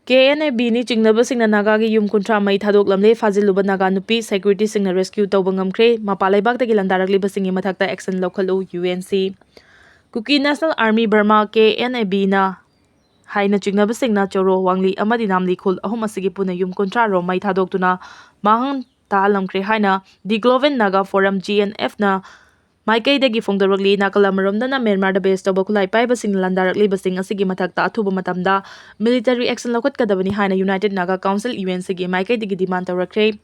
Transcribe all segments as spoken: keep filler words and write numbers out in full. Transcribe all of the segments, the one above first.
ꯀꯦ N ꯑꯦ ꯕꯤꯅꯤ ꯆꯤꯡꯅꯕꯁꯤꯡꯅ ꯅꯥꯒꯥꯒꯤ ꯌꯨꯝ ꯀꯨꯟꯊ꯭ꯔꯥ ꯃꯩ ꯊꯥꯗꯣꯛꯂꯝꯂꯦ꯫ ꯐꯥꯖꯤꯜꯂꯨꯕ ꯅꯥꯒꯥ ꯅꯨꯄꯤ ꯁꯦꯀ꯭ꯌꯨꯔꯤꯇꯤꯁꯤꯡꯅ ꯔꯦꯁꯀ꯭ꯌꯨ ꯇꯧꯕ ꯉꯝꯈ꯭ꯔꯦ꯫ ꯃꯄꯥꯟ ꯂꯩꯕꯥꯛꯇꯒꯤ ꯂꯥꯟꯗꯥꯔꯛꯂꯤꯕꯁꯤꯡꯒꯤ ꯃꯊꯛꯇ action ꯂꯧꯈꯠꯂꯨ, U N C. Kuki national army Burma, K N A ꯕꯤꯅ ꯍꯥꯏꯅ ꯆꯤꯡꯅꯕꯁꯤꯡꯅ ꯆꯣꯔꯣ, ꯋꯥꯡꯂꯤ ꯑꯃꯗꯤ ꯅꯥꯝꯂꯤ ꯈꯨꯜ ꯑꯍꯨꯝ ꯑꯁꯤꯒꯤ ꯄꯨꯟꯅ ꯌꯨꯝ ꯀꯨꯟꯊ꯭ꯔꯥ ꯔꯣꯝ ꯃꯩ ꯊꯥꯗꯣꯛꯇꯨꯅ ꯃꯥꯡꯍꯟ ꯇꯥꯍꯜꯂꯝꯈ꯭ꯔꯦ ꯍꯥꯏꯅ the global Naga forum, G N ꯑꯦꯐꯅ ꯃꯥꯏꯀꯩꯗꯒꯤ ꯐꯣꯡꯗꯣꯔꯛꯂꯤ꯫ ꯅꯥꯀꯜ ꯑꯃꯔꯣꯝꯗꯅ ꯃ꯭ꯌꯥꯟꯃꯥꯔꯗ ꯕꯦꯁ ꯇꯧꯕ ꯈꯨꯠꯂꯥꯏ ꯄꯥꯏꯕꯁꯤꯡꯅ ꯂꯥꯟꯗꯥꯔꯛꯂꯤꯕꯁꯤꯡ ꯑꯁꯤꯒꯤ ꯃꯊꯛꯇ ꯑꯊꯨꯕ ꯃꯇꯝꯗ ꯃꯤꯂꯤꯇꯔꯤ ꯑꯦꯛꯁꯟ ꯂꯧꯈꯠꯀꯗꯕꯅꯤ ꯍꯥꯏꯅ United Naga Council, U N ꯁꯤꯒꯤ ꯃꯥꯏꯀꯩꯗꯒꯤ ꯗꯤꯃꯥꯟ ꯇꯧꯔꯛꯈ꯭ꯔꯦ꯫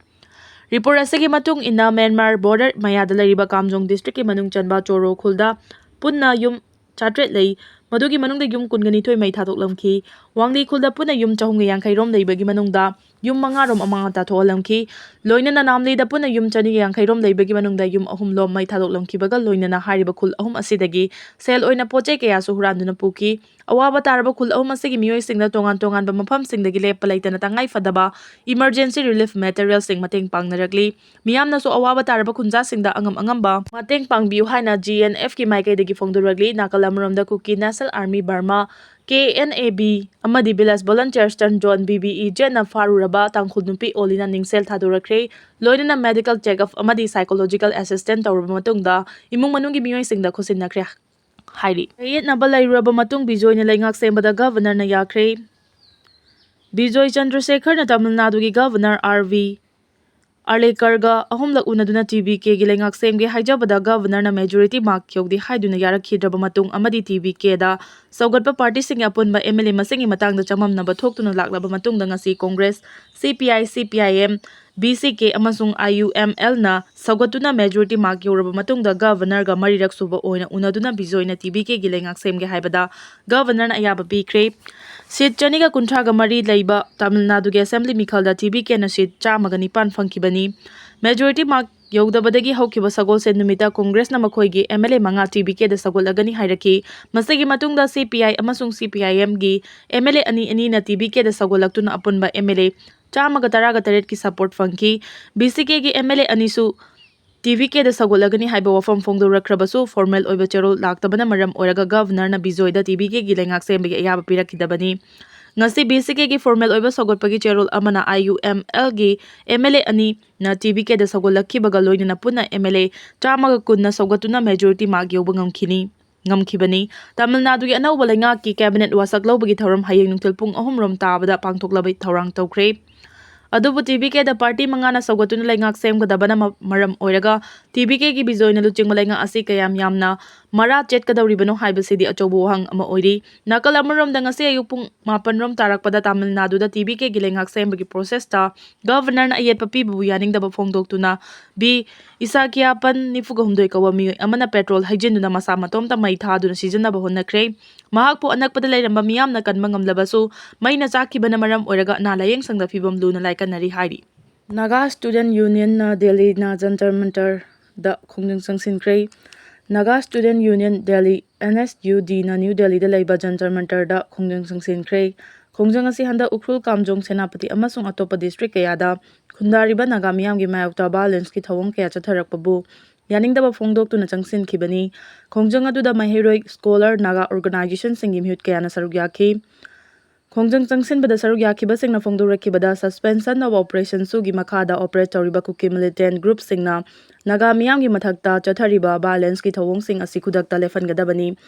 ꯔꯤꯄꯣꯔꯠ ꯑꯁꯤꯒꯤ ꯃꯇꯨꯡ ꯏꯟꯅ, ꯃ꯭ꯌꯥꯟꯃꯥꯔ ꯕꯣꯔꯗꯔ ꯃꯌꯥꯗ ꯂꯩꯔꯤꯕ ꯀꯥꯝꯖꯣꯡ ꯗꯤꯁꯇ꯭ꯔꯤꯛꯀꯤ ꯃꯅꯨꯡ ꯆꯟꯕ ꯆꯣꯔꯣ ꯈꯨꯜꯗ ꯄꯨꯟꯅ ꯌꯨꯝ ꯆꯥꯇ꯭ꯔꯦꯠ ꯂꯩ꯫ ꯃꯗꯨꯒꯤ ꯃꯅꯨꯡꯗ ꯌꯨꯝ ꯀꯨꯟꯒ ꯅꯤꯊꯣꯏ ꯃꯩ ꯊꯥꯗꯣꯛꯂꯝꯈꯤ꯫ ꯋꯥꯡꯂꯤ ꯈꯨꯜꯗ ꯄꯨꯟꯅ ꯌꯨꯝ ꯆꯍꯨꯝꯒ ꯌꯥꯡꯈꯩ ꯔꯣꯝ ꯂꯩꯕꯒꯤ ꯃꯅꯨꯡꯗ ꯌꯨꯝ ꯃꯉꯥ ꯔꯣꯝ ꯑꯃꯥꯡ ꯑꯇꯥ ꯊꯣꯛꯍꯜꯂꯝꯈꯤ꯫ ꯂꯣꯏꯅꯅ ꯅꯥꯝꯂꯤꯗ ꯄꯨꯟꯅ ꯌꯨꯝ ꯆꯅꯤꯒ ꯌꯥꯡꯈꯩ ꯔꯣꯝ ꯂꯩꯕꯒꯤ ꯃꯅꯨꯡꯗ ꯌꯨꯝ ꯑꯍꯨꯝ ꯂꯣꯝ ꯃꯩ ꯊꯥꯗꯣꯛꯂꯝꯈꯤꯕꯒ ꯂꯣꯏꯅꯅ ꯍꯥꯏꯔꯤꯕ ꯈꯨꯜ ꯑꯍꯨꯝ ꯑꯁꯤꯗꯒꯤ ꯁꯦꯜ ꯑꯣꯏꯅ ꯄꯣꯠ ꯆꯩ ꯀꯌꯥꯁꯨ ꯍꯨꯔꯥꯟꯗꯨꯅ ꯄꯨꯈꯤ꯫ ꯑꯋꯥꯕ ꯇꯥꯔꯕ ꯈꯨꯜ ꯑꯍꯨꯝ ꯑꯁꯤꯒꯤ ꯃꯤꯑꯣꯏꯁꯤꯡꯅ ꯇꯣꯉꯥꯟ ꯇꯣꯉꯥꯟꯕ ꯃꯐꯝꯁꯤꯡꯗꯒꯤ ꯂꯦꯞꯄ ꯂꯩꯇꯅ ꯇꯉꯥꯏ ꯐꯗꯕ ꯏꯃꯔꯖꯦꯟꯁꯤ ꯔꯤꯂꯤꯐ ꯃꯦꯇꯔꯤꯌꯦꯜꯁꯤꯡ ꯃꯇꯦꯡ ꯄꯥꯡꯅꯔꯛꯂꯤ꯫ ꯃꯤꯌꯥꯝꯅꯁꯨ ꯑꯋꯥꯕ ꯇꯥꯔꯕ ꯈꯨꯟꯖꯥꯁꯤꯡꯗ ꯑꯉꯝ ꯑꯉꯝꯕ ꯃꯇꯦꯡ ꯄꯥꯡꯕꯤꯌꯨ ꯍꯥꯏꯅ ꯖꯤ ꯑꯦꯟ ꯑꯦꯐꯀꯤ ꯃꯥꯏꯀꯩꯗꯒꯤ ꯐꯣꯡꯗꯣꯔꯛꯂꯤ꯫ ꯅꯥꯀꯜ ꯑꯃꯔꯣꯝꯗ Kuki national army Burma, K N A B, ꯑꯃꯗꯤ village volunteers turn zone, V V E ꯖꯦꯠꯅ ꯐꯥꯔꯨꯔꯕ ꯇꯥꯡꯈꯨꯜ ꯅꯨꯄꯤ ꯑꯣꯂꯤꯅ ꯅꯤꯡꯁꯦꯜ ꯊꯥꯗꯣꯔꯛꯈ꯭ꯔꯦ꯫ ꯂꯣꯏꯅꯅ ꯃꯦꯗꯤꯀꯦꯜ ꯆꯦꯛꯑꯞ ꯑꯃꯗꯤ ꯁꯥꯏꯀꯣꯂꯣꯖꯤꯀꯦꯜ ꯑꯦꯁꯤꯁꯇꯦꯟ ꯇꯧꯔꯕ ꯃꯇꯨꯡꯗ ꯏꯃꯨꯡ ꯃꯅꯨꯡꯒꯤ ꯃꯤꯑꯣꯏꯁꯤꯡꯗ ꯈꯨꯠꯁꯤꯟꯅꯈ꯭ꯔꯦ ꯍꯥꯏꯔꯤ꯫ ꯆꯌꯦꯠꯅꯕ ꯂꯩꯔꯨꯔꯕ ꯃꯇꯨꯡ ꯕꯤꯖꯣꯏꯅ ꯂꯩꯉꯥꯛ ꯁꯦꯝꯕꯗ ꯒꯚꯔꯅꯔꯅ ꯌꯥꯈ꯭ꯔꯦ꯫ ꯕꯤꯖꯣꯏ ꯆꯟꯗ꯭ꯔꯁꯦꯈꯔꯅ ꯇꯥꯃꯤꯜ ꯅꯥꯗꯨꯒꯤ ꯒꯚꯔꯅꯔ ꯑꯥꯔ ꯚꯤ ꯑꯥꯔꯂꯦꯀꯔꯒ ꯑꯍꯨꯝꯂꯛ ꯎꯅꯗꯨꯅ ꯇꯤ ꯚꯤ ꯀꯦꯒꯤ ꯂꯩꯉꯥꯛ ꯁꯦꯝꯒꯦ ꯍꯥꯏꯖꯕꯗ ꯒꯚꯔꯅꯔꯅ ꯃꯦꯖꯣꯔꯤꯇꯤ ꯃꯥꯔꯛ ꯌꯧꯗꯦ ꯍꯥꯏꯗꯨꯅ ꯌꯥꯔꯛꯈꯤꯗ꯭ꯔꯕ ꯃꯇꯨꯡ ꯑꯃꯗꯤ ꯇꯤ ꯚꯤ ꯀꯦꯗ ꯁꯧꯒꯠꯄ ꯄꯥꯔꯇꯤꯁꯤꯡꯒꯤ ꯑꯄꯨꯟꯕ ꯑꯦꯝ ꯑꯦꯜ ꯑꯦ ꯃꯁꯤꯡꯒꯤ ꯃꯇꯥꯡꯗ ꯆꯃꯝꯅꯕ ꯊꯣꯛꯇꯨꯅ ꯂꯥꯛꯂꯕ ꯃꯇꯨꯡꯗ ꯉꯁꯤ ꯀꯣꯡꯒ꯭ꯔꯦꯁ, ꯁꯤ ꯄꯤ ꯑꯥꯏ, ꯁꯤ P I M, B C K ꯑꯃꯁꯨꯡ ꯑꯥꯏ ꯌꯨ ꯑꯦꯝ ꯑꯦꯜꯅ ꯁꯧꯒꯠꯇꯨꯅ ꯃꯦꯖꯣꯔꯤꯇꯤ ꯃꯥꯔꯛ ꯌꯧꯔꯕ ꯃꯇꯨꯡꯗ ꯒꯚꯔꯅꯔꯒ ꯃꯔꯤꯔꯛ ꯁꯨꯕ ꯑꯣꯏꯅ ꯎꯅꯗꯨꯅ ꯕꯤꯖꯣꯏꯅ ꯇꯤ ꯚꯤ ꯀꯦꯒꯤ ꯂꯩꯉꯥꯛ ꯁꯦꯝꯒꯦ ꯍꯥꯏꯕꯗ ꯒꯚꯔꯅꯔꯅ ꯑꯌꯥꯕ ꯄꯤꯈ꯭ꯔꯦ꯫ ꯁꯤꯠ ꯆꯅꯤꯒ ꯀꯨꯟꯊ꯭ꯔꯥꯒ ꯃꯔꯤ ꯂꯩꯕ ꯇꯥꯃꯤꯜ ꯅꯥꯗꯨꯒꯤ ꯑꯦꯁꯦꯝꯕ꯭ꯂꯤ ꯃꯤꯈꯜꯗ ꯇꯤ ꯚꯤ ꯀꯦꯅ ꯁꯤꯠ ꯆꯥꯝꯃꯒ ꯅꯤꯄꯥꯟ ꯐꯪꯈꯤꯕꯅꯤ꯫ ꯃꯦꯖꯣꯔꯤꯇꯤ ꯃꯥꯔꯛ ꯌꯧꯗꯕꯗꯒꯤ ꯍꯧꯈꯤꯕ ꯁꯒꯣꯜꯁꯦꯟ ꯅꯨꯃꯤꯠꯇ ꯀꯣꯡꯒ꯭ꯔꯦꯁꯅ ꯃꯈꯣꯏꯒꯤ ꯑꯦꯝ ꯑꯦꯜ ꯑꯦ ꯃꯉꯥ ꯇꯤ ꯚꯤ ꯀꯦꯗ ꯁꯧꯒꯠꯂꯒꯅꯤ ꯍꯥꯏꯔꯛꯈꯤ꯫ ꯃꯁꯤꯒꯤ ꯃꯇꯨꯡꯗ ꯁꯤ ꯄꯤ ꯑꯥꯏ ꯑꯃꯁꯨꯡ ꯁꯤ ꯄꯤ ꯑꯥꯏ ꯑꯦꯝꯒꯤ ꯑꯦꯝ ꯑꯦꯜ ꯑꯦ ꯑꯅꯤ ꯑꯅꯤꯅ ꯇꯤ ꯚꯤ ꯀꯦꯗ ꯁꯧꯒꯠꯂꯛꯇꯨꯅ ꯑꯄꯨꯟꯕ ꯑꯦꯝ ꯑꯦꯜ ꯑꯦ ꯆꯥꯝꯃꯒ ꯇꯔꯥꯒ ꯇꯔꯦꯠꯀꯤ ꯁꯄꯣꯔꯠ ꯐꯪꯈꯤ꯫ B C ꯀꯦꯒꯤ M L A ꯑꯅꯤꯁꯨ ꯇꯤ ꯚꯤ ꯀꯦꯗ ꯁꯧꯒꯠꯂꯒꯅꯤ ꯍꯥꯏꯕ ꯋꯥꯐꯝ ꯐꯣꯡꯗꯣꯔꯛꯈ꯭ꯔꯕꯁꯨ, ꯐꯣꯔꯃꯦꯜ ꯑꯣꯏꯕ ꯆꯦꯔꯣꯜ ꯂꯥꯛꯇꯕꯅ ꯃꯔꯝ ꯑꯣꯏꯔꯒ ꯒꯚꯔꯅꯔꯅ ꯕꯤꯖꯣꯏꯗ ꯇꯤ ꯚꯤ ꯀꯦꯒꯤ ꯂꯩꯉꯥꯛ ꯁꯦꯝꯕꯒꯤ ꯑꯌꯥꯕ ꯄꯤꯔꯛꯈꯤꯗꯕꯅꯤ꯫ ꯉꯁꯤ B C K ꯒꯤ formal ꯑꯣꯏꯕ ꯁꯧꯒꯠꯄꯒꯤ ꯆꯦꯔꯣꯜ ꯑꯃꯅ I U M L ꯒꯤ M L A ꯑꯅꯤꯅ T B K ꯗ ꯁꯧꯒꯠꯂꯛꯈꯤꯕꯒ ꯂꯣꯏꯅꯅ ꯄꯨꯟꯅ M L A ꯆꯥꯝꯃꯒ ꯀꯨꯟꯅ ꯁꯧꯒꯠꯇꯨꯅ majority mark ꯌꯧꯕ ꯉꯝꯈꯤꯅꯤ, ꯉꯝꯈꯤꯕꯅꯤ꯫ ꯇꯥꯃꯤꯜ ꯅꯥꯗꯨꯒꯤ ꯑꯅꯧꯕ ꯂꯩꯉꯥꯛꯀꯤ cabinet ꯋꯥꯁꯛ ꯂꯧꯕꯒꯤ ꯊꯧꯔꯝ ꯍꯌꯦꯡ ꯅꯨꯡꯊꯤꯜ ꯄꯨꯡ ꯑꯍꯨꯝ ꯔꯣꯝ ꯇꯥꯕꯗ ꯄꯥꯡꯊꯣꯛꯂꯕ ꯊꯧꯔꯥꯡ ꯇꯧꯈ꯭ꯔꯦ꯫ ꯑꯗꯨꯕꯨ T B K ꯗ party ꯃꯉꯥꯅ ꯁꯧꯒꯠꯇꯨꯅ ꯂꯩꯉꯥꯛ ꯁꯦꯝꯒꯗꯕꯅ ꯃ-, ꯃꯔꯝ ꯑꯣꯏꯔꯒ T B K ꯒꯤ ꯕꯤꯖꯣꯏꯅ ꯂꯨꯆꯤꯡꯕ ꯂꯩꯉꯥꯛ ꯑꯁꯤ ꯀꯌꯥꯝ ꯌꯥꯝꯅ ꯃꯔꯥ ꯆꯦꯠꯀꯗꯧꯔꯤꯕꯅꯣ ꯍꯥꯏꯕꯁꯤꯗꯤ ꯑꯆꯧꯕ ꯋꯥꯍꯪ ꯑꯃ ꯑꯣꯏꯔꯤ꯫ ꯅꯥꯀꯜ ꯑꯃꯔꯣꯝꯗ ꯉꯁꯤ ꯑꯌꯨꯛ ꯄꯨꯡ ꯃꯥꯄꯟ ꯔꯣꯝ ꯇꯥꯔꯛꯄꯗ ꯇꯥꯃꯤꯜ ꯅꯥꯗꯨꯗ T B K ꯒꯤ ꯂꯩꯉꯥꯛ ꯁꯦꯝꯕꯒꯤ process ꯇ governorꯅ ꯑꯌꯦꯠꯄ ꯄꯤꯕꯕꯨ ꯌꯥꯅꯤꯡꯗꯕ ꯐꯣꯡꯗꯣꯛꯇꯨꯅ B ꯏꯁꯥꯀꯤꯌꯥꯄꯟ ꯅꯤꯐꯨꯒ ꯍꯨꯝꯗꯣꯏ ꯀꯧꯕ ꯃꯤꯑꯣꯏ ꯑꯃꯅ petrol ꯍꯩꯖꯤꯟꯗꯨꯅ ꯃꯁꯥ ꯃꯇꯣꯝꯇ ꯃꯩ ꯊꯥꯗꯨꯅ ꯁꯤꯖꯤꯟꯅꯕ ꯍꯣꯠꯅꯈ꯭ꯔꯦ꯫ ꯃꯍꯥꯛꯄꯨ ꯑꯅꯛꯄꯗ ꯂꯩꯔꯝꯕ ꯃꯤꯌꯥꯝꯅ ꯀꯟꯕ ꯉꯝꯂꯕꯁꯨ ꯃꯩꯅ ꯆꯥꯛꯈꯤꯕꯅ ꯃꯔꯝ ꯑꯣꯏꯔꯒ ꯑꯅꯥ ꯂꯥꯌꯦꯡ ꯁꯪꯗ ꯐꯤꯕꯝ ꯂꯨꯅ ꯂꯥꯏꯀꯠꯅꯔꯤ ꯍꯥꯏꯔꯤ꯫ Naga Student Unionꯅ ꯗꯦꯜꯂꯤꯅ ꯖꯟꯇꯔ ꯃꯟꯇꯔꯗ ꯈꯣꯡꯖꯪ ꯆꯪꯁꯤꯟꯈ꯭ꯔꯦ꯫ Naga Student Union Delhi, N S U Dꯅ ꯅ꯭ꯌꯨ ꯗꯦꯜꯂꯤꯗ ꯂꯩꯕ ꯖꯟꯇꯔ ꯃꯟꯇꯔꯗ ꯈꯣꯡꯖꯪ ꯆꯪꯁꯤꯟꯈ꯭ꯔꯦ꯫ ꯈꯣꯡꯖꯪ ꯑꯁꯤ ꯍꯟꯗꯛ ꯎꯈ꯭ꯔꯨꯜ, ꯀꯥꯝꯖꯣꯡ, ꯁꯦꯅꯥꯄꯇꯤ ꯑꯃꯁꯨꯡ ꯑꯇꯣꯞꯄ district ꯀꯌꯥꯗ ꯈꯨꯟꯗꯥꯔꯤꯕ ꯅꯥꯒꯥ ꯃꯤꯌꯥꯝꯒꯤ ꯃꯥꯌꯣꯛꯇ violenceꯀꯤ ꯊꯧꯑꯣꯡ ꯀꯌꯥ ꯆꯠꯊꯔꯛꯄꯕꯨ ꯌꯥꯅꯤꯡꯗꯕ ꯐꯣꯡꯗꯣꯛꯇꯨꯅ ꯆꯪꯁꯤꯟꯈꯤꯕꯅꯤ꯫ ꯈꯣꯡꯖꯪ ꯑꯗꯨꯗ ꯃꯍꯩꯔꯣꯏ, scholar, ꯅꯥꯒꯥ organizationꯁꯤꯡꯒꯤ ꯃꯤꯍꯨꯠ ꯀꯌꯥꯅ ꯁꯔꯨꯛ ꯌꯥꯈꯤ꯫ ꯈꯣꯡꯖꯪ ꯆꯪꯁꯤꯟꯕꯗ ꯁꯔꯨꯛ ꯌꯥꯈꯤꯕꯁꯤꯡꯅ ꯐꯣꯡꯗꯣꯔꯛꯈꯤꯕꯗ Suspension of Operation ꯁꯨꯒꯤ ꯃꯈꯥꯗ operate ꯇꯧꯔꯤꯕ ꯀꯨꯀꯤ militant groupꯁꯤꯡꯅ ꯅꯥꯒꯥ ꯃꯤꯌꯥꯝꯒꯤ ꯃꯊꯛꯇ ꯆꯠꯊꯔꯤꯕ violenceꯀꯤ ꯊꯧꯑꯣꯡꯁꯤꯡ ꯑꯁꯤ ꯈꯨꯗꯛꯇ ꯂꯦꯞꯍꯟꯒꯗꯕꯅꯤ꯫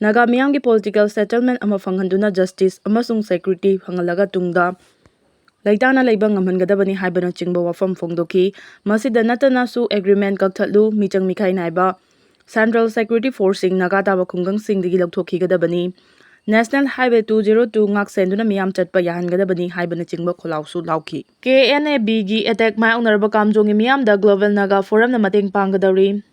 ꯅꯥꯒꯥ ꯃꯤꯌꯥꯝꯒꯤ political settlement ꯑꯃ ꯐꯪꯍꯟꯗꯨꯅ justice ꯑꯃꯁꯨꯡ security ꯐꯪꯍꯜꯂꯒ ꯇꯨꯡꯗ ꯂꯩꯇꯥꯅ ꯂꯩꯕ ꯉꯝꯍꯟꯒꯗꯕꯅꯤ ꯍꯥꯏꯕꯅꯆꯤꯡꯕ ꯋꯥꯐꯝ ꯐꯣꯡꯗꯣꯛꯈꯤ꯫ ꯃꯁꯤꯗ ꯅꯠꯇꯅ ꯁꯨ agreement ꯀꯛꯊꯠꯂꯨ, ꯃꯤꯆꯪ ꯃꯤꯈꯥꯏ ꯅꯥꯏꯕ, Central Security Forceꯁꯤꯡ ꯅꯥꯒꯥ ꯇꯥꯕ ꯈꯨꯡꯒꯪꯁꯤꯡꯗꯒꯤ ꯂꯧꯊꯣꯛꯈꯤꯒꯗꯕꯅꯤ꯫ National Highway two zero two ꯉꯥꯛ ꯁꯦꯟꯗꯨꯅ ꯃꯤꯌꯥꯝ ꯆꯠꯄ ꯌꯥꯍꯟꯒꯗꯕꯅꯤ ꯍꯥꯏꯕꯅꯆꯤꯡꯕ ꯈꯣꯜꯂꯥꯎꯁꯨ ꯂꯥꯎꯈꯤ꯫ K N A Bꯒꯤ attack ꯃꯥꯌꯣꯛꯅꯔꯕ ꯀꯥꯝꯖꯣꯡꯒꯤ ꯃꯤꯌꯥꯝꯗ Global Naga Forumꯅ ꯃꯇꯦꯡ ꯄꯥꯡꯒꯗꯧꯔꯤ꯫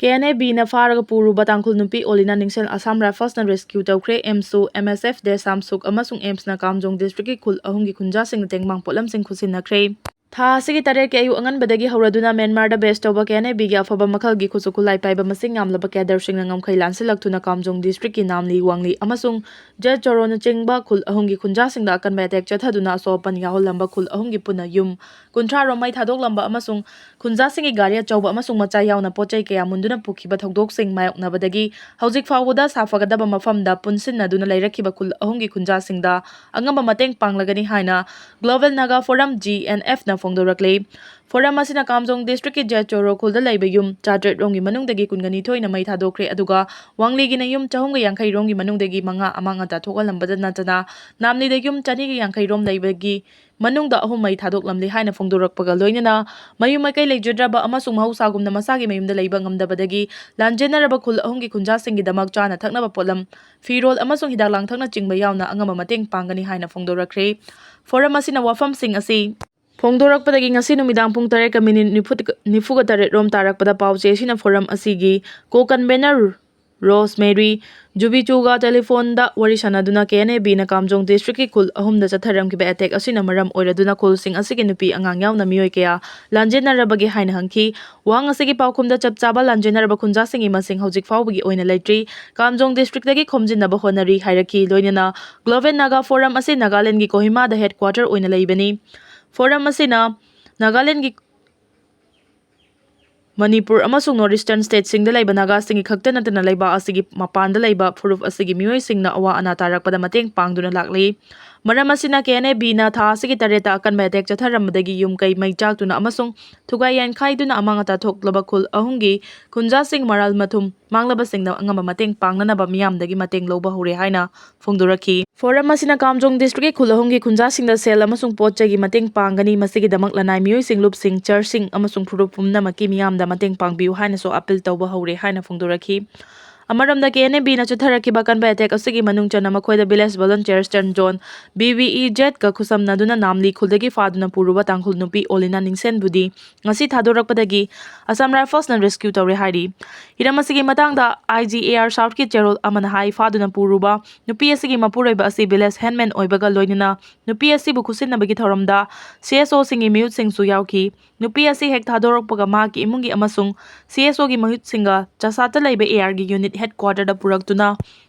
K N A Bꯅ ꯐꯥꯔꯒ ꯄꯨꯔꯨꯕ ꯇꯥꯡꯈꯨꯜ ꯅꯨꯄꯤ ꯑꯣꯂꯤꯅꯥ ꯅꯤꯡꯁꯦꯜ Assam Riflesꯅ rescue ꯇꯧꯈ꯭ꯔꯦ꯫ ꯑꯦꯝꯁꯨ, M S F, ꯗꯦꯁꯥꯝ ꯁꯨꯛ ꯑꯃꯁꯨꯡ ꯑꯦꯝꯁꯅ ꯀꯥꯝꯖꯣꯡ districtꯀꯤ ꯈꯨꯜ ꯑꯍꯨꯝꯒꯤ ꯈꯨꯟꯖꯥꯁꯤꯡꯅ ꯇꯦꯡꯕꯥꯡ ꯄꯣꯠꯂꯝꯁꯤꯡ ꯈꯨꯠꯁꯤꯟꯅꯈ꯭ꯔꯦ꯫ ꯊꯥ ꯑꯁꯤꯒꯤ ꯇꯔꯦꯠꯀꯤ ꯑꯌꯨꯛ ꯑꯉꯟꯕꯗꯒꯤ ꯍꯧꯔꯗꯨꯅ ꯃ꯭ꯌꯥꯟꯃꯥꯔꯗ ꯕꯦꯁ ꯇꯧꯕ ꯀꯦ ꯑꯦꯟ ꯑꯦ ꯕꯤꯒꯤ ꯑꯐꯕ ꯃꯈꯜꯒꯤ ꯈꯨꯠꯁꯨ ꯈꯨꯠꯂꯥꯏ ꯄꯥꯏꯕ ꯃꯁꯤꯡ ꯌꯥꯝꯂꯕ ꯀꯦꯗꯔꯁꯤꯡꯅ ꯉꯝꯈꯩ ꯂꯥꯟꯁꯤꯜꯂꯛꯇꯨꯅ ꯀꯥꯝꯖꯣꯡ ꯗꯤꯁꯇ꯭ꯔꯤꯛꯀꯤ ꯅꯥꯝꯂꯤ, ꯋꯥꯡꯂꯤ ꯑꯃꯁꯨꯡ ꯖꯦꯠ ꯆꯣꯔꯣꯅꯆꯤꯡꯕ ꯈꯨꯜ ꯑꯍꯨꯝꯒꯤ ꯈꯨꯟꯖꯥꯁꯤꯡꯗ ꯑꯀꯟꯕ ꯑꯦꯇꯦꯛ ꯆꯠꯊꯗꯨꯅ ꯑꯁꯣꯛ ꯑꯄꯟ ꯌꯥꯎꯍꯜꯂꯝꯕ ꯈꯨꯜ ꯑꯍꯨꯝꯒꯤ ꯄꯨꯟꯅ ꯌꯨꯝ ꯀꯨꯟꯊ꯭ꯔꯥ ꯔꯣꯝ ꯃꯩ ꯊꯥꯗꯣꯛꯂꯝꯕ ꯑꯃꯁꯨꯡ ꯈꯨꯟꯖꯥꯁꯤꯡꯒꯤ ꯒꯥꯔꯤ ꯑꯆꯧꯕ ꯑꯃꯁꯨꯡ ꯃꯆꯥ ꯌꯥꯎꯅ ꯄꯣꯠ ꯆꯩ ꯀꯌꯥ ꯃꯨꯟꯗꯨꯅ ꯄꯨꯈꯤꯕ ꯊꯧꯗꯣꯛꯁꯤꯡ ꯃꯥꯌꯣꯛꯅꯕꯗꯒꯤ ꯍꯧꯖꯤꯛ ꯐꯥꯎꯕꯗ ꯁꯥꯐꯒꯗꯕ ꯃꯐꯝꯗ ꯄꯨꯟꯁꯤꯟꯅꯗꯨꯅ ꯂꯩꯔꯛꯈꯤꯕ ꯈꯨꯜ ꯑꯍꯨꯝꯒꯤ ꯈꯨꯟꯖꯥꯁꯤꯡꯗ ꯑꯉꯝꯕ ꯃꯇꯦꯡ ꯄꯥꯡꯂꯒꯅꯤ ꯍꯥꯏꯅ Global Naga Forum, G N ꯑꯦꯐꯅ ꯐꯣꯡꯗꯣꯔꯛꯂꯤ꯫ ꯐꯣꯔꯝ ꯑꯁꯤꯅ ꯀꯥꯝꯖꯣꯡ ꯗꯤꯁꯇ꯭ꯔꯤꯛꯀꯤ ꯖꯦꯠ ꯆꯣꯔꯣ ꯈꯨꯜꯗ ꯂꯩꯕ ꯌꯨꯝ ꯆꯥꯇ꯭ꯔꯦꯠ ꯔꯣꯝꯒꯤ ꯃꯅꯨꯡꯗꯒꯤ ꯀꯨꯟꯒ ꯅꯤꯊꯣꯏꯅ ꯃꯩ ꯊꯥꯗꯣꯛꯈ꯭ꯔꯦ, ꯑꯗꯨꯒ ꯋꯥꯡꯂꯤꯒꯤꯅ ꯌꯨꯝ ꯆꯍꯨꯝꯒ ꯌꯥꯡꯈꯩ ꯔꯣꯝꯒꯤ ꯃꯅꯨꯡꯗꯒꯤ ꯃꯉꯥ ꯑꯃꯥꯡ ꯑꯇꯥ ꯊꯣꯛꯍꯜꯂꯝꯕꯗ ꯅꯠꯇꯅ ꯅꯥꯝꯂꯤꯗ ꯌꯨꯝ ꯆꯅꯤꯒ ꯌꯥꯡꯈꯩ ꯔꯣꯝ ꯂꯩꯕꯒꯤ ꯃꯅꯨꯡꯗ ꯑꯍꯨꯝ ꯃꯩ ꯊꯥꯗꯣꯛꯂꯝꯂꯦ ꯍꯥꯏꯅ ꯐꯣꯡꯗꯣꯔꯛꯄꯒ ꯂꯣꯏꯅꯅ ꯃꯌꯨꯝ ꯃꯀꯩ ꯂꯩꯖꯗ꯭ꯔꯕ ꯑꯃꯁꯨꯡ ꯃꯍꯧꯁꯥꯒꯨꯝꯅ ꯃꯁꯥꯒꯤ ꯃꯌꯨꯝꯗ ꯂꯩꯕ ꯉꯝꯗꯕꯗꯒꯤ ꯂꯥꯟꯖꯦꯟꯅꯔꯕ ꯈꯨꯜ ꯑꯍꯨꯝꯒꯤ ꯈꯨꯟꯖꯥꯁꯤꯡꯒꯤꯗꯃꯛ ꯆꯥꯅ ꯊꯛꯅꯕ ꯄꯣꯠꯂꯝ, ꯐꯤꯔꯣꯜ ꯑꯃꯁꯨꯡ ꯍꯤꯗꯥꯛ ꯂꯥꯡꯊꯛꯅꯆꯤꯡꯕ ꯌꯥꯎꯅ ꯑꯉꯝꯕ ꯃꯇꯦꯡ ꯄꯥꯡꯒꯅꯤ ꯍꯥꯏꯅ ꯐꯣꯡꯗꯣꯔꯛꯈ꯭ꯔꯦ꯫ ꯐꯣꯔꯝ ꯑꯁꯤꯅ ꯋꯥꯐꯝꯁꯤꯡ ꯑꯁꯤ ꯐꯣꯡꯗꯣꯔꯛꯄꯗꯒꯤ ꯉꯁꯤ ꯅꯨꯃꯤꯗꯥꯡ ꯄꯨꯡ ꯇꯔꯦꯠꯀ ꯃꯤꯅꯤꯠ ꯅꯤꯐꯨ, ꯅꯤꯐꯨꯒ ꯇꯔꯦꯠ ꯔꯣꯝ ꯇꯥꯔꯛꯄꯗ ꯄꯥꯎ ꯆꯦ ꯑꯁꯤꯅ ꯐꯣꯔꯝ ꯑꯁꯤꯒꯤ ꯀꯣ ꯀꯟꯚꯦꯅꯔ ꯔꯣꯁ ꯃꯦꯔꯤ ꯖꯨꯕꯤꯆꯨꯒ ꯇꯦꯂꯤꯐꯣꯟꯗ ꯋꯥꯔꯤ ꯁꯥꯟꯅꯗꯨꯅ ꯀꯦ ꯑꯦꯟ ꯑꯦ ꯕꯤꯅ ꯀꯥꯝꯖꯣꯡ ꯗꯤꯁꯇ꯭ꯔꯤꯛꯀꯤ ꯈꯨꯜ ꯑꯍꯨꯝꯗ ꯆꯠꯊꯔꯝꯈꯤꯕ ꯑꯦꯇꯦꯛ ꯑꯁꯤꯅ ꯃꯔꯝ ꯑꯣꯏꯔꯗꯨꯅ ꯈꯨꯜꯁꯤꯡ ꯑꯁꯤꯒꯤ ꯅꯨꯄꯤ ꯑꯉꯥꯡ ꯌꯥꯎꯅ ꯃꯤꯑꯣꯏ ꯀꯌꯥ ꯂꯥꯟꯖꯦꯟꯅꯔꯕꯒꯦ ꯍꯥꯏꯅ ꯍꯪꯈꯤ꯫ ꯋꯥꯍꯪ ꯑꯁꯤꯒꯤ ꯄꯥꯎꯈꯨꯝꯗ ꯆꯞ ꯆꯥꯕ ꯂꯥꯟꯖꯦꯟꯅꯔꯕ ꯈꯨꯟꯖꯥꯁꯤꯡꯒꯤ ꯃꯁꯤꯡ ꯍꯧꯖꯤꯛ ꯐꯥꯎꯕꯒꯤ ꯑꯣꯏꯅ ꯂꯩꯇ꯭ꯔꯤ꯫ ꯀꯥꯝꯖꯣꯡ ꯗꯤꯁꯇ꯭ꯔꯤꯛꯇꯒꯤ ꯈꯣꯝꯖꯤꯟꯅꯕ ꯍꯣꯠꯅꯔꯤ ꯍꯥꯏꯔꯛꯈꯤ꯫ ꯂꯣꯏꯅꯅ ꯒ꯭ꯂꯣꯕꯦꯜ ꯅꯥꯒꯥ ꯐꯣꯔꯝ ꯑꯁꯤ ꯅꯥꯒꯥꯂꯦꯟꯒꯤ ꯀꯣꯍꯤꯃꯥꯗ ꯍꯦꯗꯀ꯭ꯋꯥꯇꯔ ꯑꯣꯏꯅ ꯂꯩꯕꯅꯤ꯫ ꯐꯣꯔꯝ ꯑꯁꯤꯅ ꯅꯥꯒꯥꯂꯦꯟꯒꯤ ꯃꯅꯤꯄꯨꯔ ꯑꯃꯁꯨꯡ ꯅꯣꯔꯠ ꯏꯁꯇꯔꯟ ꯁ꯭ꯇꯦꯠꯁꯤꯡꯗ ꯂꯩꯕ ꯅꯥꯒꯥꯁꯤꯡꯒꯤ ꯈꯛꯇ ꯅꯠꯇꯅ ꯂꯩꯕꯥꯛ ꯑꯁꯤꯒꯤ ꯃꯄꯥꯟꯗ ꯂꯩꯕ ꯐꯨꯔꯨꯞ ꯑꯁꯤꯒꯤ ꯃꯤꯑꯣꯏꯁꯤꯡꯅ ꯑꯋꯥ ꯑꯅꯥ ꯇꯥꯔꯛꯄꯗ ꯃꯇꯦꯡ ꯄꯥꯡꯗꯨꯅ ꯂꯥꯛꯂꯤ꯫ ꯃꯔꯝ ꯑꯁꯤꯅ ꯀꯦ ꯑꯦꯟ ꯑꯦ ꯕꯤꯅ ꯊꯥ ꯑꯁꯤꯒꯤ ꯇꯔꯦꯠꯇ ꯑꯀꯟꯕ ꯑꯦꯇꯦꯛ ꯆꯠꯊꯔꯝꯕꯗꯒꯤ ꯌꯨꯝ ꯀꯩ ꯃꯩ ꯆꯥꯛꯇꯨꯅ ꯑꯃꯁꯨꯡ ꯊꯨꯒꯥꯏ ꯌꯥꯟꯈꯥꯏꯗꯨꯅ ꯑꯃꯥꯡ ꯑꯇꯥ ꯊꯣꯛꯂꯕ ꯈꯨꯜ ꯑꯍꯨꯝꯒꯤ ꯈꯨꯟꯖꯥꯁꯤꯡ ꯃꯔꯥꯜ ꯃꯊꯨꯝ ꯃꯥꯡꯂꯕꯁꯤꯡꯗ ꯑꯉꯝꯕ ꯃꯇꯦꯡ ꯄꯥꯡꯅꯅꯕ ꯃꯤꯌꯥꯝꯗꯒꯤ ꯃꯇꯦꯡ ꯂꯧꯕ ꯍꯧꯔꯦ ꯍꯥꯏꯅ ꯐꯣꯡꯗꯣꯔꯛꯈꯤ꯫ ꯐꯣꯔꯝ ꯑꯁꯤꯅ ꯀꯥꯝꯖꯣꯡ ꯗꯤꯁꯇ꯭ꯔꯤꯛꯀꯤ ꯈꯨꯜ ꯑꯍꯨꯝꯒꯤ ꯈꯨꯟꯖꯥꯁꯤꯡꯗ ꯁꯦꯜ ꯑꯃꯁꯨꯡ ꯄꯣꯠ ꯆꯩꯒꯤ ꯃꯇꯦꯡ ꯄꯥꯡꯒꯅꯤ꯫ ꯃꯁꯤꯒꯤꯗꯃꯛ ꯂꯅꯥꯏ ꯃꯤꯑꯣꯏꯁꯤꯡ, ꯂꯨꯞꯁꯤꯡ, ꯆꯔꯆꯁꯤꯡ ꯑꯃꯁꯨꯡ ꯐꯨꯔꯨꯞ ꯄꯨꯝꯅꯃꯛꯀꯤ ꯃꯤꯌꯥꯝꯗ ꯃꯇꯦꯡ ꯄꯥꯡꯕꯤꯌꯨ ꯍꯥꯏꯅꯁꯨ ꯑꯥꯄꯤꯜ ꯇꯧꯕ ꯍꯧꯔꯦ ꯍꯥꯏꯅ ꯐꯣꯡꯗꯣꯔꯛꯈꯤ꯫ ꯑꯃꯔꯣꯝꯗ, ꯀꯦ ꯑꯦꯟ ꯑꯦ ꯕꯤꯅ ꯆꯠꯊꯔꯛꯈꯤꯕ ꯑꯀꯟꯕ ꯑꯦꯇꯦꯛ ꯑꯁꯤꯒꯤ ꯃꯅꯨꯡ ꯆꯟꯅ ꯃꯈꯣꯏꯗ village volunteers turn zone, V V E ꯖꯦꯠꯀ ꯈꯨꯠꯁꯝꯅꯗꯨꯅ ꯅꯥꯝꯂꯤ ꯈꯨꯜꯗꯒꯤ ꯐꯥꯗꯨꯅ ꯄꯨꯔꯨꯕ ꯇꯥꯡꯈꯨꯜ ꯅꯨꯄꯤ ꯑꯣꯂꯤꯅꯥ ꯅꯤꯡꯁꯦꯟꯕꯨꯗꯤ ꯉꯁꯤ ꯊꯥꯗꯣꯔꯛꯄꯗꯒꯤ ꯑꯁꯥꯝ ꯔꯥꯏꯐꯜꯁꯅ ꯔꯦꯁꯀ꯭ꯌꯨ ꯇꯧꯔꯦ ꯍꯥꯏꯔꯤ꯫ ꯍꯤꯔꯝ ꯑꯁꯤꯒꯤ ꯃꯇꯥꯡꯗ ꯑꯥꯏ ꯖꯤ ꯑꯦ ꯑꯥꯔ ꯁꯥꯎꯠꯀꯤ ꯆꯦꯔꯣꯜ ꯑꯃꯅ ꯍꯥꯏ, ꯐꯥꯗꯨꯅ ꯄꯨꯔꯨꯕ ꯅꯨꯄꯤ ꯑꯁꯤꯒꯤ ꯃꯄꯨꯔꯣꯏꯕ ꯑꯁꯤ ꯚꯤꯂꯦꯖ ꯍꯦꯟꯃꯦꯟ ꯑꯣꯏꯕꯒ ꯂꯣꯏꯅꯅ ꯅꯨꯄꯤ ꯑꯁꯤꯕꯨ ꯈꯨꯠꯁꯤꯟꯅꯕꯒꯤ ꯊꯧꯔꯝꯗ ꯁꯤ ꯑꯦꯁ ꯑꯣꯁꯤꯡꯒꯤ ꯃꯤꯍꯨꯠꯁꯤꯡꯁꯨ ꯌꯥꯎꯈꯤ꯫ ꯅꯨꯄꯤ ꯑꯁꯤ ꯍꯦꯛ ꯊꯥꯗꯣꯔꯛꯄꯒ ꯃꯍꯥꯛꯀꯤ ꯏꯃꯨꯡꯒꯤ ꯑꯃꯁꯨꯡ ꯁꯤ ꯑꯦꯁ ꯑꯣꯒꯤ ꯃꯤꯍꯨꯠꯁꯤꯡꯒ ꯆꯁꯥꯠꯇ ꯂꯩꯕ ꯑꯦ ꯑꯥꯔꯒꯤ ꯌꯨꯅꯤꯠ ꯍꯦꯗꯀ꯭ꯋꯥꯇꯔꯗ ꯄꯨꯔꯛꯇꯨꯅ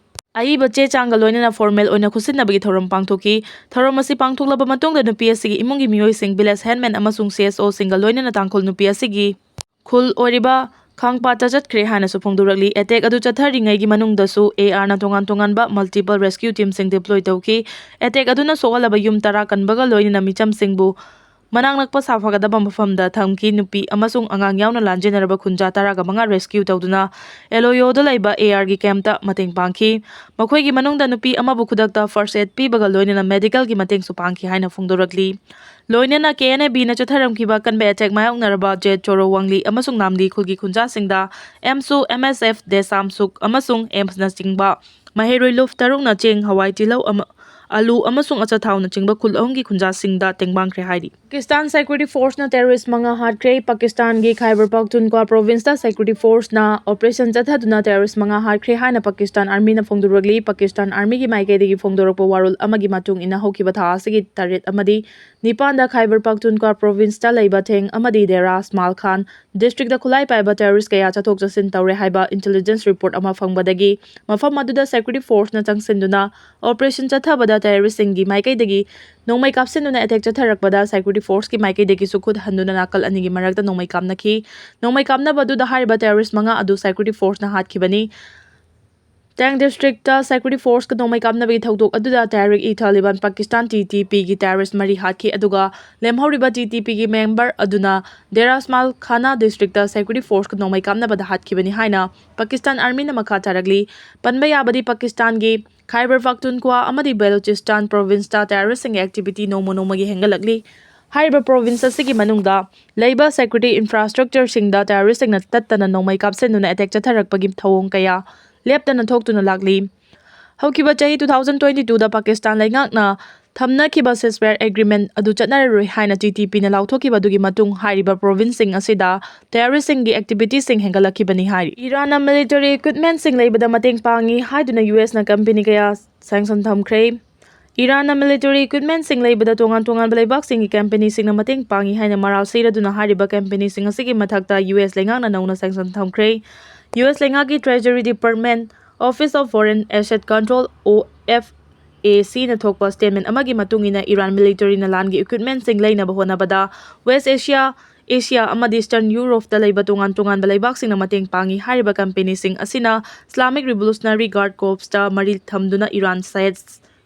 ꯑꯏꯕ ꯆꯦ ꯆꯥꯡꯒ ꯂꯣꯏꯅꯅ ꯐꯣꯔꯃꯦꯜ ꯑꯣꯏꯅ ꯈꯨꯠꯁꯤꯟꯅꯕꯒꯤ ꯊꯧꯔꯝ ꯄꯥꯡꯊꯣꯛꯈꯤ꯫ ꯊꯧꯔꯝ ꯑꯁꯤ ꯄꯥꯡꯊꯣꯛꯂꯕ ꯃꯇꯨꯡꯗ ꯅꯨꯄꯤ ꯑꯁꯤꯒꯤ ꯏꯃꯨꯡꯒꯤ ꯃꯤꯑꯣꯏꯁꯤꯡ, ꯚꯤꯂꯦꯖ ꯍꯦꯟꯃꯦꯟ ꯑꯃꯁꯨꯡ ꯁꯤ ꯑꯦꯁ ꯑꯣꯁꯤꯡꯒ ꯂꯣꯏꯅꯅ ꯇꯥꯡꯈꯨꯜ ꯅꯨꯄꯤ ꯑꯁꯤꯒꯤ ꯈꯨꯜ ꯑꯣꯏꯔꯤꯕ ꯈꯥꯡꯄꯥꯠꯇ ꯆꯠꯈ꯭ꯔꯦ ꯍꯥꯏꯅꯁꯨ ꯐꯣꯡꯗꯣꯔꯛꯂꯤ꯫ ꯑꯦꯇꯦꯛ ꯑꯗꯨ ꯆꯠꯊꯔꯤꯉꯩꯒꯤ ꯃꯅꯨꯡꯗꯁꯨ ꯑꯦ ꯑꯥꯔꯅ ꯇꯣꯉꯥꯟ ꯇꯣꯉꯥꯟꯕ ꯃꯜꯇꯤꯄꯜ ꯔꯦꯁꯀ꯭ꯌꯨ ꯇꯤꯝꯁꯤꯡ ꯗꯤꯄ꯭ꯂꯣꯏ ꯇꯧꯈꯤ꯫ ꯑꯦꯇꯦꯛ ꯑꯗꯨꯅ ꯁꯣꯛꯍꯜꯂꯕ ꯌꯨꯝ ꯇꯔꯥ ꯀꯟꯕꯒ ꯂꯣꯏꯅꯅ ꯃꯤꯆꯝꯁꯤꯡꯕꯨ ꯃꯅꯥꯛ ꯅꯛꯄ ꯁꯥꯐꯒꯗꯕ ꯃꯐꯝꯗ ꯊꯝꯈꯤ꯫ ꯅꯨꯄꯤ ꯑꯃꯁꯨꯡ ꯑꯉꯥꯡ ꯌꯥꯎꯅ ꯂꯥꯟꯖꯦꯟꯅꯔꯕ ꯈꯨꯟꯖꯥ ꯇꯔꯥꯒ ꯃꯉꯥ ꯔꯦꯁꯀ꯭ꯌꯨ ꯇꯧꯗꯨꯅ ꯑꯦꯂꯣꯌꯣꯗ ꯂꯩꯕ ꯑꯦ ꯑꯥꯔꯒꯤ ꯀꯦꯝꯞꯇ ꯃꯇꯦꯡ ꯄꯥꯡꯈꯤ꯫ ꯃꯈꯣꯏꯒꯤ ꯃꯅꯨꯡꯗ ꯅꯨꯄꯤ ꯑꯃꯕꯨ ꯈꯨꯗꯛꯇ ꯐꯥꯔꯁ ꯑꯦꯗ ꯄꯤꯕꯒ ꯂꯣꯏꯅꯅ ꯃꯦꯗꯤꯀꯦꯜꯒꯤ ꯃꯇꯦꯡꯁꯨ ꯄꯥꯡꯈꯤ ꯍꯥꯏꯅ ꯐꯣꯡꯗꯣꯔꯛꯂꯤ꯫ ꯂꯣꯏꯅꯅ ꯀꯦ ꯑꯦꯟ ꯑꯦ ꯕꯤꯅ ꯆꯠꯊꯔꯝꯈꯤꯕ ꯑꯀꯟꯕ ꯑꯦꯇꯦꯛ ꯃꯥꯌꯣꯛꯅꯔꯕ ꯖꯦꯠ ꯆꯣꯔꯣ ꯋꯥꯡꯂꯤ ꯑꯃꯁꯨꯡ ꯅꯥꯝꯂꯤ ꯈꯨꯜꯒꯤ ꯈꯨꯟꯖꯥꯁꯤꯡꯗ ꯑꯦꯝꯁꯨ, ꯑꯦꯝ ꯑꯦꯁ ꯑꯦꯐ, ꯗꯦꯁꯥꯝ ꯁꯨꯛ ꯑꯃꯁꯨꯡ ꯑꯦꯝꯁꯅꯆꯤꯡꯕ ꯃꯍꯩꯔꯣꯏ ꯂꯨꯞ ꯇꯔꯨꯛꯅ ꯆꯦꯡ, ꯍꯋꯥꯏ, ꯇꯤꯜꯍꯧ ꯑꯃ-, ꯑꯂꯨ ꯑꯃꯁꯨꯡ ꯑꯆꯥꯊꯥꯎꯅꯆꯤꯡꯕ ꯈꯨꯜ ꯑꯍꯨꯝꯒꯤ ꯈꯨꯟꯖꯥꯁꯤꯡꯗ ꯇꯦꯡꯕꯥꯡꯈ꯭ꯔꯦ ꯍꯥꯏꯔꯤ꯫ ꯄꯥꯀꯤꯁꯇꯥꯟ ꯁꯦꯀ꯭ꯌꯨꯔꯤꯇꯤ ꯐꯣꯔꯁꯅ ꯇꯦꯔꯣꯔꯤꯁ ꯃꯉꯥ ꯍꯥꯠꯈ꯭ꯔꯦ꯫ ꯄꯥꯀꯤꯁꯇꯥꯟꯒꯤ ꯈꯥꯏꯕꯔ ꯄꯥꯈꯇꯨꯟꯈ꯭ꯋꯥ ꯄ꯭ꯔꯣꯚꯤꯟꯁꯇ ꯁꯦꯀ꯭ꯌꯨꯔꯤꯇꯤ ꯐꯣꯔꯁꯅ ꯑꯣꯄꯔꯦꯁꯟ ꯆꯠꯊꯗꯨꯅ ꯇꯦꯔꯣꯔꯤꯁ ꯃꯉꯥ ꯍꯥꯠꯈ꯭ꯔꯦ ꯍꯥꯏꯅ ꯄꯥꯀꯤꯁꯇꯥꯟ ꯑꯥꯔꯃꯤꯅ ꯐꯣꯡꯗꯣꯔꯛꯂꯤ꯫ ꯄꯥꯀꯤꯁꯇꯥꯟ ꯑꯥꯔꯃꯤꯒꯤ ꯃꯥꯏꯀꯩꯗꯒꯤ ꯐꯣꯡꯗꯣꯔꯛꯄ ꯋꯥꯔꯣꯜ ꯑꯃꯒꯤ ꯃꯇꯨꯡ ꯏꯟꯅ, ꯍꯧꯈꯤꯕ ꯊꯥ ꯑꯁꯤꯒꯤ ꯇꯔꯦꯠ ꯑꯃꯗꯤ ꯅꯤꯄꯥꯟꯗ ꯈꯥꯏꯕꯔ ꯄꯥꯈꯇꯨꯟꯈ꯭ꯋꯥ ꯄ꯭ꯔꯣꯚꯤꯟꯁꯇ ꯂꯩꯕ ꯊꯦꯡ ꯑꯃꯗꯤ ꯗꯦꯔꯥ ꯏꯁꯃꯥꯏꯜ ꯈꯥꯟ ꯗꯤꯁꯇ꯭ꯔꯤꯛꯇ ꯈꯨꯠꯂꯥꯏ ꯄꯥꯏꯕ ꯇꯦꯔꯣꯔꯤꯁ ꯀꯌꯥ ꯆꯠꯊꯣꯛ ꯆꯠꯁꯤꯟ ꯇꯧꯔꯦ ꯍꯥꯏꯕ ꯏꯟꯇꯦꯂꯤꯖꯦꯟꯁ ꯔꯤꯄꯣꯔꯠ ꯑꯃ ꯐꯪꯕꯗꯒꯤ ꯃꯐꯝ ꯑꯗꯨꯗ ꯁꯦꯀ꯭ꯌꯨꯔꯤꯇꯤ ꯐꯣꯔꯁꯅ ꯆꯪꯁꯤꯟꯗꯨꯅ ꯑꯣꯄꯔꯦꯁꯟ ꯆꯠꯊꯕꯗ ꯇꯦꯔꯣꯔꯤꯁꯁꯤꯡꯒꯤ ꯃꯥꯏꯀꯩꯗꯒꯤ ꯅꯣꯡꯃꯩ ꯀꯥꯞꯁꯤꯟꯗꯨꯅ ꯑꯦꯇꯦꯛ ꯆꯠꯊꯔꯛꯄꯗ ꯁꯦꯀ꯭ꯌꯨꯔꯤꯇꯤ ꯐꯣꯔꯁꯀꯤ ꯃꯥꯏꯀꯩꯗꯒꯤꯁꯨ ꯈꯨꯠ ꯍꯟꯗꯨꯅ ꯅꯥꯀꯜ ꯑꯅꯤꯒꯤ ꯃꯔꯛꯇ ꯅꯣꯡꯃꯩ ꯀꯥꯞꯅꯈꯤ꯫ ꯅꯣꯡꯃꯩ ꯀꯥꯞꯅꯕ ꯑꯗꯨꯗ ꯍꯥꯏꯔꯤꯕ ꯇꯦꯔꯣꯔꯤꯁ ꯃꯉꯥ ꯑꯗꯨ ꯁꯦꯀ꯭ꯌꯨꯔꯤꯇꯤ ꯐꯣꯔꯁꯅ ꯍꯥꯠꯈꯤꯕꯅꯤ꯫ ꯇꯦꯡ ꯗꯤꯁꯇ꯭ꯔꯤꯛꯇ ꯁꯦꯀ꯭ꯌꯨꯔꯤꯇꯤ ꯐꯣꯔꯁꯀ ꯅꯣꯡꯃꯩ ꯀꯥꯞꯅꯕꯒꯤ ꯊꯧꯗꯣꯛ ꯑꯗꯨꯗ ꯇꯦꯍꯔꯤꯛ ꯏ ꯇꯥꯂꯤꯕꯥꯟ ꯄꯥꯀꯤꯁꯇꯥꯟ, ꯇꯤ ꯇꯤ ꯄꯤꯒꯤ ꯇꯦꯔꯣꯔꯤꯁ ꯃꯔꯤ ꯍꯥꯠꯈꯤ, ꯑꯗꯨꯒ ꯂꯦꯝꯍꯧꯔꯤꯕ ꯇꯤ ꯇꯤ ꯄꯤꯒꯤ ꯃꯦꯝꯕꯔ ꯑꯗꯨꯅ ꯗꯦꯔꯥ ꯏꯁꯃꯥꯏꯜ ꯈꯥꯅꯥ ꯗꯤꯁꯇ꯭ꯔꯤꯛꯇ ꯁꯦꯀ꯭ꯌꯨꯔꯤꯇꯤ ꯐꯣꯔꯁꯀ ꯅꯣꯡꯃꯩ ꯀꯥꯞꯅꯕꯗ ꯍꯥꯠꯈꯤꯕꯅꯤ ꯍꯥꯏꯅ ꯄꯥꯀꯤꯁꯇꯥꯟ ꯑꯥꯔꯃꯤꯅ ꯃꯈꯥ ꯇꯥꯔꯛꯂꯤ꯫ ꯄꯟꯕ ꯌꯥꯕꯗꯤ, ꯄꯥꯀꯤꯁꯇꯥꯟꯒꯤ ꯈꯥꯏꯕꯔ ꯄꯥꯈꯇꯨꯟꯈ꯭ꯋꯥ ꯑꯃꯗꯤ ꯕꯦꯂꯨꯆꯤꯁꯇꯥꯟ ꯄ꯭ꯔꯣꯚꯤꯟꯁꯇ ꯇꯦꯔꯣꯔꯤꯁꯁꯤꯡꯒꯤ ꯑꯦꯛꯇꯤꯚꯤꯇꯤ ꯅꯣꯡꯃ ꯅꯣꯡꯃꯒꯤ ꯍꯦꯟꯒꯠꯂꯛꯂꯤ꯫ ꯍꯥꯏꯔꯤꯕ ꯄ꯭ꯔꯣꯚꯤꯟꯁ ꯑꯁꯤꯒꯤ ꯃꯅꯨꯡꯗ ꯂꯩꯕ ꯁꯦꯀ꯭ꯌꯨꯔꯤꯇꯤ ꯏꯟꯐ꯭ꯔꯥꯁꯇ꯭ꯔꯛꯆꯔꯁꯤꯡꯗ ꯇꯦꯔꯣꯔꯤꯁꯁꯤꯡꯅ ꯇꯠꯇꯅ ꯅꯣꯡꯃꯩ ꯀꯥꯞꯁꯤꯟꯗꯨꯅ ꯑꯦꯇꯦꯛ ꯆꯠꯊꯔꯛꯄꯒꯤ ꯊꯧꯑꯣꯡ ꯀꯌꯥ ꯂꯦꯞꯇꯅ ꯊꯣꯛꯇꯨꯅ ꯂꯥꯛꯂꯤ꯫ ꯍꯧꯈꯤꯕ ꯆꯍꯤ two thousand twenty twoꯗ ꯄꯥꯀꯤꯁꯇꯥꯟ ꯂꯩꯉꯥꯛꯅ ꯊꯝꯅꯈꯤꯕ ceasefire agreement ꯑꯗꯨ ꯆꯠꯅꯔꯔꯣꯏ ꯍꯥꯏꯅ ꯇꯤ ꯇꯤ ꯄꯤꯅ ꯂꯥꯎꯊꯣꯛꯈꯤꯕꯗꯨꯒꯤ ꯃꯇꯨꯡ ꯍꯥꯏꯔꯤꯕ ꯄ꯭ꯔꯣꯚꯤꯟꯁꯁꯤꯡ ꯑꯁꯤꯗ ꯇꯦꯔꯣꯔꯤꯁꯁꯤꯡꯒꯤ ꯑꯦꯛꯇꯤꯚꯤꯇꯤꯁꯤꯡ ꯍꯦꯟꯒꯠꯂꯛꯈꯤꯕꯅꯤ ꯍꯥꯏꯔꯤ꯫ ꯏꯔꯥꯟꯅ ꯃꯤꯂꯤꯇꯔꯤ ꯏꯀ꯭ꯋꯤꯞꯃꯦꯟꯁꯤꯡ ꯂꯩꯕꯗ ꯃꯇꯦꯡ ꯄꯥꯡꯉꯤ ꯍꯥꯏꯗꯨꯅ ꯌꯨ ꯑꯦꯁꯅ ꯀꯝꯄꯦꯅꯤ ꯀꯌꯥ ꯁꯦꯡꯁꯟ ꯊꯝꯈ꯭ꯔꯦ꯫ ꯏꯔꯥꯟꯅ ꯃꯤꯂꯤꯇꯔꯤ ꯏꯀ꯭ꯋꯤꯞꯃꯦꯟꯁꯤꯡ ꯂꯩꯕꯗ ꯇꯣꯉꯥꯟ ꯇꯣꯉꯥꯟꯕ ꯂꯩꯕꯥꯛꯁꯤꯡꯒꯤ ꯀꯝꯄꯦꯅꯤꯁꯤꯡꯅ ꯃꯇꯦꯡ ꯄꯥꯡꯉꯤ ꯍꯥꯏꯅ ꯃꯔꯥꯜ ꯁꯤꯔꯗꯨꯅ ꯍꯥꯏꯔꯤꯕ ꯀꯝꯄꯦꯅꯤꯁꯤꯡ ꯑꯁꯤꯒꯤ ꯃꯊꯛꯇ ꯌꯨ ꯑꯦꯁ ꯂꯩꯉꯥꯛꯅ ꯅꯧꯅ ꯁꯦꯡꯁꯟ ꯊꯝꯈ꯭ꯔꯦ꯫ ꯌꯨ ꯑꯦꯁ ꯂꯩꯉꯥꯛꯀꯤ Treasury Department, Office of Foreign Asset Control, O F A C ꯅ ꯊꯣꯛꯄ ꯁ꯭ꯇꯦꯠꯃꯦꯟ ꯑꯃꯒꯤ ꯃꯇꯨꯡ ꯏꯟꯅ, ꯏꯔꯥꯟ ꯃꯤꯂꯤꯇꯔꯤꯅ ꯂꯥꯟꯒꯤ ꯏꯀ꯭ꯋꯤꯞꯃꯦꯟꯁꯤꯡ ꯂꯩꯅꯕ ꯍꯣꯠꯅꯕꯗ ꯋꯦꯁ ꯑꯦꯁꯤꯌꯥ, ꯑꯦꯁꯤꯌꯥ ꯑꯃꯗꯤ ꯏꯁꯇꯔꯟ ꯌꯨꯔꯣꯞꯇ ꯂꯩꯕ ꯇꯣꯉꯥꯟ ꯇꯣꯉꯥꯟꯕ ꯂꯩꯕꯥꯛꯁꯤꯡꯅ ꯃꯇꯦꯡ ꯄꯥꯡꯉꯤ꯫ ꯍꯥꯏꯔꯤꯕ ꯀꯝꯄꯦꯅꯤꯁꯤꯡ ꯑꯁꯤꯅ Islamic Revolutionary Guard Corps ꯇ ꯃꯔꯤ ꯊꯝꯗꯨꯅ Iran Shahed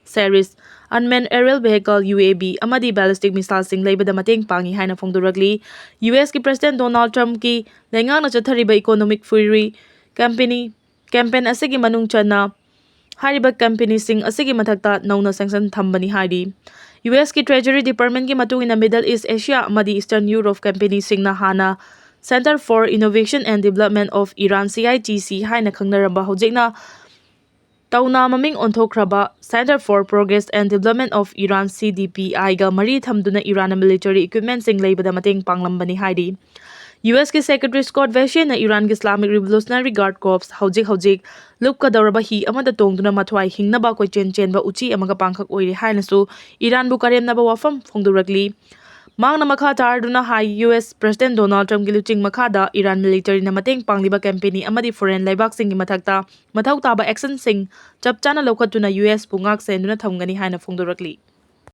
series, unmanned aerial vehicle, U A V, ꯑꯃꯗꯤ ballistic missile ꯁꯤꯡ ꯂꯩꯕꯗ ꯃꯇꯦꯡ ꯄꯥꯡꯉꯤ ꯍꯥꯏꯅ ꯐꯣꯡꯗꯣꯔꯛꯂꯤ꯫ ꯌꯨ ꯑꯦꯁꯀꯤ President Donald Trump ꯀꯤ ꯂꯩꯉꯥꯛꯅ ꯆꯠꯊꯔꯤꯕ economic fury ꯀꯝꯄꯦꯅꯤ, campaign ꯑꯁꯤꯒꯤ ꯃꯅꯨꯡ ꯆꯟꯅ ꯍꯥꯏꯔꯤꯕ ꯀꯝꯄꯦꯅꯤꯁꯤꯡ ꯑꯁꯤꯒꯤ ꯃꯊꯛꯇ ꯅꯧꯅ ꯁꯦꯡꯁꯟ ꯊꯝꯕꯅꯤ ꯍꯥꯏꯔꯤ꯫ ꯌꯨ ꯑꯦꯁꯀꯤ Treasury Department ꯀꯤ ꯃꯇꯨꯡ ꯏꯟꯅ, Middle East, Asia ꯑꯃꯗꯤ Eastern Europe ꯀꯝꯄꯦꯅꯤꯁꯤꯡꯅ ꯍꯥꯟꯅ Center for Innovation and Development of Iran, C I T C, ꯍꯥꯏꯅ ꯈꯪꯅꯔꯝꯕ, ꯍꯧꯖꯤꯛꯅ ꯇꯧꯅ ꯃꯃꯤꯡ ꯑꯣꯟꯊꯣꯛꯈ꯭ꯔꯕ Center for Progress and Development of Iran, C D P I, ꯒ ꯃꯔꯤ ꯊꯝꯗꯨꯅ ꯏꯔꯥꯟꯅ ꯃꯤꯂꯤꯇꯔꯤ ꯏꯀ꯭ꯋꯤꯞꯃꯦꯟꯁꯤꯡ ꯂꯩꯕꯗ ꯃꯇꯦꯡ ꯄꯥꯡꯂꯝꯕꯅꯤ ꯍꯥꯏꯔꯤ꯫ ꯌꯨ ꯑꯦꯁꯀꯤ Secretary Scott Bessent ꯅ ꯏꯔꯥꯟꯒꯤ Islamic Revolutionary Guard Corps ꯍꯧꯖꯤꯛ ꯍꯧꯖꯤꯛ ꯂꯨꯞꯀꯗꯧꯔꯕ ꯍꯤ ꯑꯃꯗ ꯇꯣꯡꯗꯨꯅ ꯃꯊ꯭ꯋꯥꯏ ꯍꯤꯡꯅꯕ ꯀꯣꯏꯆꯦꯟ ꯆꯦꯟꯕ ꯎꯆꯤ ꯑꯃꯒ ꯄꯥꯡꯈꯛ ꯑꯣꯏꯔꯦ ꯍꯥꯏꯅꯁꯨ ꯏꯔꯥꯟꯕꯨ ꯀꯔꯦꯝꯅꯕ ꯋꯥꯐꯝ ꯐꯣꯡꯗꯣꯔꯛꯂꯤ꯫ ꯃꯍꯥꯛꯅ ꯃꯈꯥ ꯇꯥꯔꯗꯨꯅ ꯍꯥꯏ, U S President Donald Trump ꯀꯤ ꯂꯨꯆꯤꯡ ꯃꯈꯥꯗ ꯏꯔꯥꯟ ꯃꯤꯂꯤꯇꯔꯤꯅ ꯃꯇꯦꯡ ꯄꯥꯡꯂꯤꯕ ꯀꯝꯄꯦꯅꯤ ꯑꯃꯗꯤ foreign ꯂꯩꯕꯥꯛꯁꯤꯡꯒꯤ ꯃꯊꯛꯇ ꯃꯊꯧ ꯇꯥꯕ actionꯁꯤꯡ ꯆꯞ ꯆꯥꯅ ꯂꯧꯈꯠꯇꯨꯅ ꯌꯨ ꯑꯦꯁꯄꯨ ꯉꯥꯛ ꯁꯦꯟꯗꯨꯅ ꯊꯝꯒꯅꯤ ꯍꯥꯏꯅ ꯐꯣꯡꯗꯣꯔꯛꯂꯤ꯫